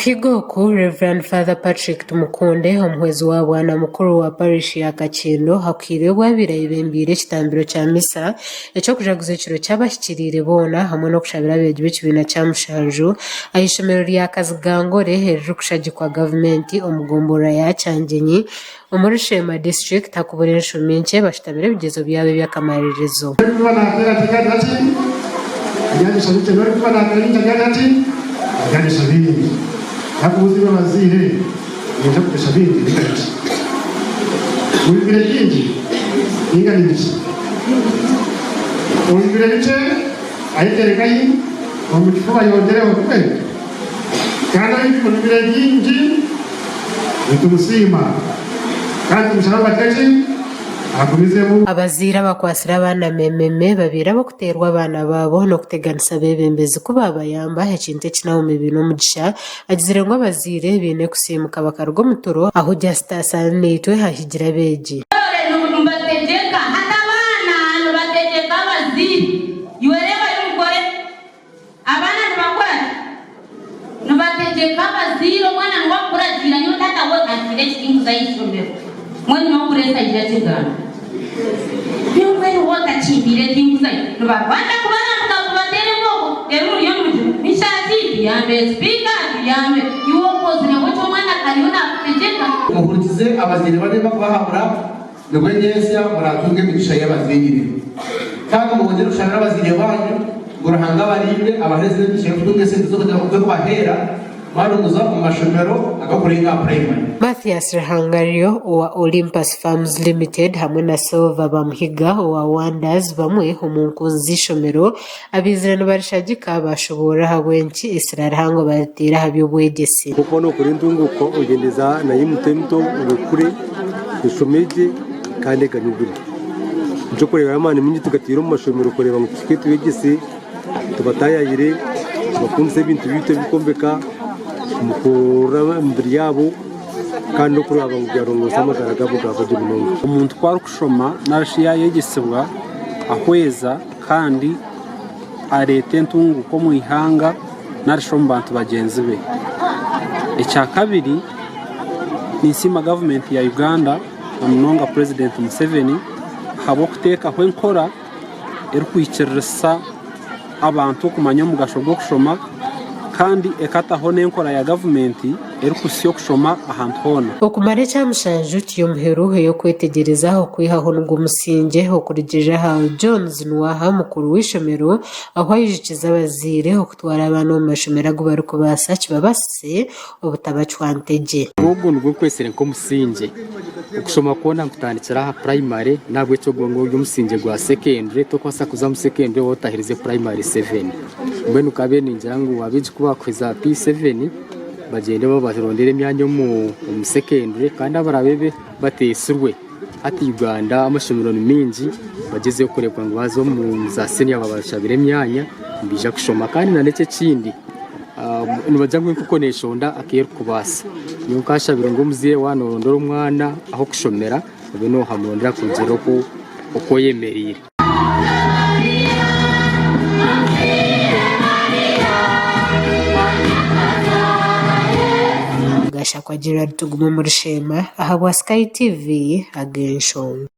Okuhiga oku, Rev. Father Patrick Tumukunde, omuhwezi wa Bwana Mukuru wa Parish ya Kakindo akuhiire obu abaire ayebembeire ekitambiro kya Misa eky'okujaguza ekiro ky'abahikiriire boona hamwe n'okushabira abeegi b'ekibiina kya mushanju aha ishomero rya Kazigangore eririkushagikwa gavumenti omu gomborora ya Kyangyenyi omuri Sheema District hakubura enshumi nkye bashutamire ebigyezo byabo eby'akamaririzo. Ojwire bikye ayetere nkahi omu kifuba ayongyereho kwe, kandi ojwire bingi nitumusiima kandi tumushaba ngu agire ki? Agumizemu. Abazaire abakwatsire abaana mememe babaire ab'okuteerwa abaana baabo n'okuteganisa abeebembezi ku baabayamba ekintu eki Naomi Bainomugisha agizire ngu abazaire baine kusiimuka bakaruga omu turo ahu Justus Asaaninaitwe ahigire abeegi. Nibategyeka hati abaana nibategyeka abazaire. Iwe reeba y'omugore abaana nibakora ki? Nibategyeka abazaire omwana niwe akuragiira nyowe taata we akire eki tinkuza aha ishomero mbwenu nyowe Grace aije akigamba. Nyowe mbwenu waaba otakimpiire tinkuzayo. Nibarwana kubarambuka ngu bateere embooko reero muriyo nimugira Mishaaki tuyambe, sipiika tuyambe. Iwe okozireho ki omwana akariyo naakutegyeka? Muhurikize abazaire banyu ebi barikubahabura, nibwo nyentsya muraatunge emigisha y'abazaire. Kandi mwongyere kushabira abazaire baanyu ngu Ruhanga abarinde, abaheereze n'emigisha y'okutunga esente z'okubaheera mwaruguza omu mashomero agakurenga aha purayimari. Mathias Ruhangaryo owa Olympus Farms Limited hamwe na Silver Bamuhiga owa Wonders bamwe omu nkunzi z'eishomero abaizire nibarishagika baashoboorora ahabw'enki eisira rihango bariteire aha by'obwegyese. Nk'oku nookora entunguuka ogyendeza nayo emito emito ngu ekure eshome gye kandi eganyirwe. Nikyo orikureeba amaani maingi tugateire omu mashomero kureeba ngu tuhike tubegyese, tubataayaayire, tubakundise ebintu byaitu ebirikwombeka omu kuraba emibiri yaabo kandi n'okureeba ngu byarongosa amagara gaabo gaaba gye munonga. Omuntu ku arikushoma nari shi yaayegyesibwa ahweza kandi areeta entunguuka omu ihanga nari shi omu bantu bagyenzi be. Ekyakabiri ninsiima gavumenti ya Uganda na munonga Purezidenti Museveni ahabw'okuteekaho enkora erikwikiririsa abantu okumanya omugasho gw'okushoma kandi ekataho n'enkora ya gavumenti erikuhitsya okushoma ahantu hoona. Okumara ekyamushanju tiyo muheru ey'okwetegyereza okwihaho nigwo musingye okurugiirira aha Jones Nuwaha mukuru w'eishomero ahu aijukiza abazaire okutwara abaana omu mashomero agu barikubaasa kibabaasise obutabacwa ntegye. Ogwo nigwo nkwetsire nk'omusingye. Okushoma kwona nikutandikira aha purayimare n'ahabw'ekyo ogwo nigwo omusingye gwa sekendure. Tokubaasa kuza omu sekendure waaba otaherize purayimare seveni. Mbwenu nkabaire ningira ngu abeegi ku baakuheza P7 bagyende babarondere emyanya omu sekendure kandi abaraabe bateetsirwe hati Uganda amashomero ni maingi bagyezeho kureeba ngu baaza omu za siniya babashabire emyanya nibaija kushoma. Kandi n'ekyo ekindi nibagira ngu enkoko neshonda aku erikubaasa. Nyowe nkashabire ngu omuzaire waaba norondera omwana ah'okushomera obe nohamurondera kurugiirira oku oyemereire. Gashakwa Gerald Tugume omuri Sheema ahabwa Sky TV ag'enshonga.